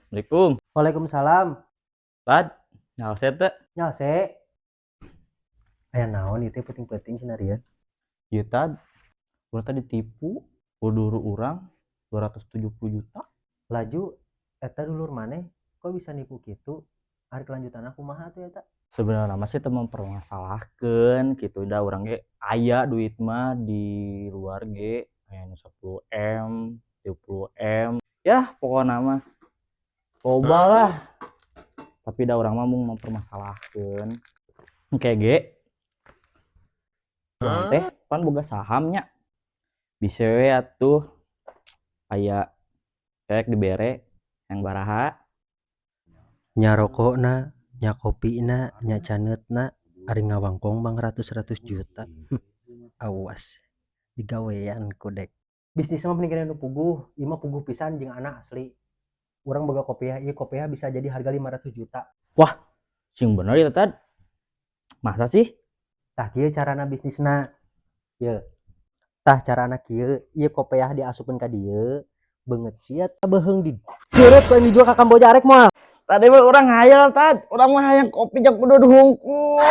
Assalamualaikum. Waalaikumsalam. Tad, nyalse teu? Nyalse. Aya naon ieu teh peuting-peuting cenah? Ieu, Tad, urang tadi ditipu ku dulur urang 270 juta. Laju eta dulur maneh kok bisa nipu kitu? Ari kelanjutanna kumaha tuh eta? Sebenarnya mah sih teu mempermasalahkeun gitu, da urang ge aya duit mah di luar ge, aya nu 10 M, 30 M, yah pokona mah loba lah. Tapi da urang mah mung mempermasalahkeun. Engke ge urang teh pan boga saham nya. Bisa we atuh aya rek dibere yang baraha. Nya rokokna, nya kopina, nya caneutna, ari ngawangkong mah ratus-ratus juta. Awas digawean ku dek. Bisnis mah mending nu puguh, ieu mah puguh pisan jeung anak asli. Urang boga kopiah, ieu kopiah bisa jadi harga 500 juta. Wah, sing bener ya, Tad. Masa sih? Tah, kieu carana bisnisna. Ye. Tah, carana kieu, ieu kopiah diasupkeun ka dieu, beungeut sia beuheung digeureut ku dijual ka Kamboja, arek moal? Tadi mah urang hayal, Tad. Urang mah hayang kopi jeung udud hungkul.